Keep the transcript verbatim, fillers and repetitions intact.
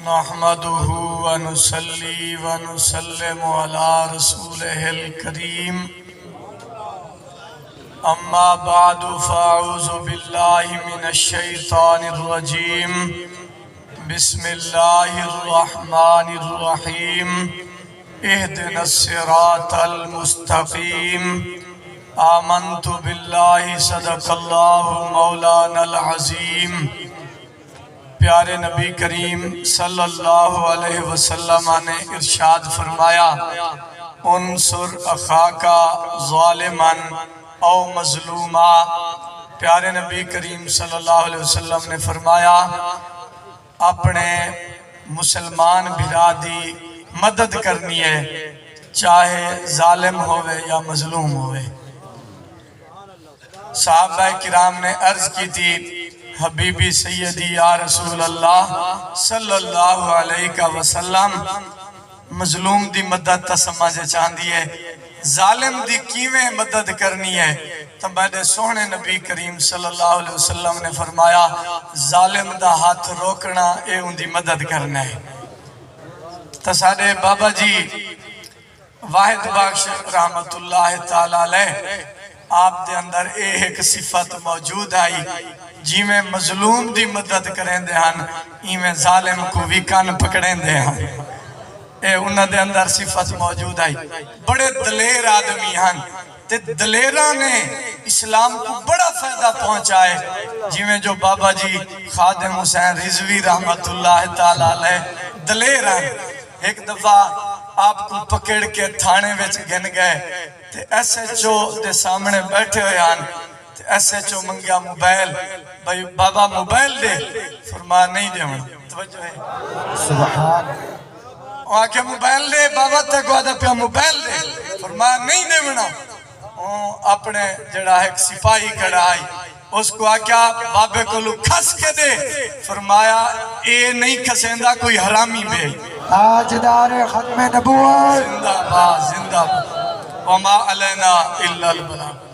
نحمده ونصلي ونسلم على رسوله الكريم. أما بعد، فأعوذ بالله من الشيطان الرجيم. بسم الله الرحمن الرحيم. اهدنا الصراط المستقيم. آمنت بالله، صدق الله مولانا العظيم. پیارے نبی کریم صلی اللہ علیہ وسلم نے ارشاد فرمایا، "انصر اخاک ظالما او مظلوما۔" پیارے نبی کریم صلی اللہ علیہ وسلم نے فرمایا، اپنے مسلمان بھرا دی مدد کرنی ہے، چاہے ظالم ہووے یا مظلوم ہووے۔ صحابہ کرام نے عرض کی تھی، "حبیبی سیدی یا رسول اللہ صلی اللہ علیہ وسلم، مظلوم دی مدد تاں سمجھ اچ آندی ہے، ظالم دی کیویں مدد کرنی ہے؟" تاں میݙے سوہݨے نبی کریم صلی اللہ علیہ وسلم نے فرمایا، "ظالم دا ہتھ روکݨا، اے اوندی مدد کرݨا ہے۔" تاں ساݙے بابا جی واحد بخش رحمت اللہ تعالی علیہ، آپ دے اندر اے ہک صفت موجود ہئی، جیویں مظلوم دی مدد کریندے ہن، ایویں ظالم کوں وی کن پکڑیندے ہن۔ اے انہاں دے اندر صفت موجود ہئی۔ بڑے دلیر آدمی ہن تے دلیراں نے اسلام کوں بڑا فائدہ پہنچائے، جیویں جو بابا جی خادم حسین رضوی رحمت اللہ تعالی علیہ دلیر ہن۔ ہک دفعہ آپ کوں پکڑ کے تھاݨے وچ گھن ڳئے تے ایس ایچ او دے سامݨے ٻیٹھے ہوئے ہن تے ایس ایچ او منگیا موبائل، بھئی بابا موبائل ݙے، فرمایا نہیں ݙیوݨا۔ توجہ ہے؟ سبحان۔ او آکھیا موبائل ݙے، بابا تیکوں آہدا پیا موبائل ݙے، فرمایا نہیں ݙیوݨا۔ او اپݨے جیڑھا ہک سپاہی کھڑا ہئی، اس کوں آکھیا، "بابے کولوں کھس کے ݙے۔" فرمایا، "اے نہیں کھسیندا، کوئی حرامی پئے۔" تاجدار ختم نبوت۔ زندہ باد، زندہ باد۔ وما علینا الا البلاغ۔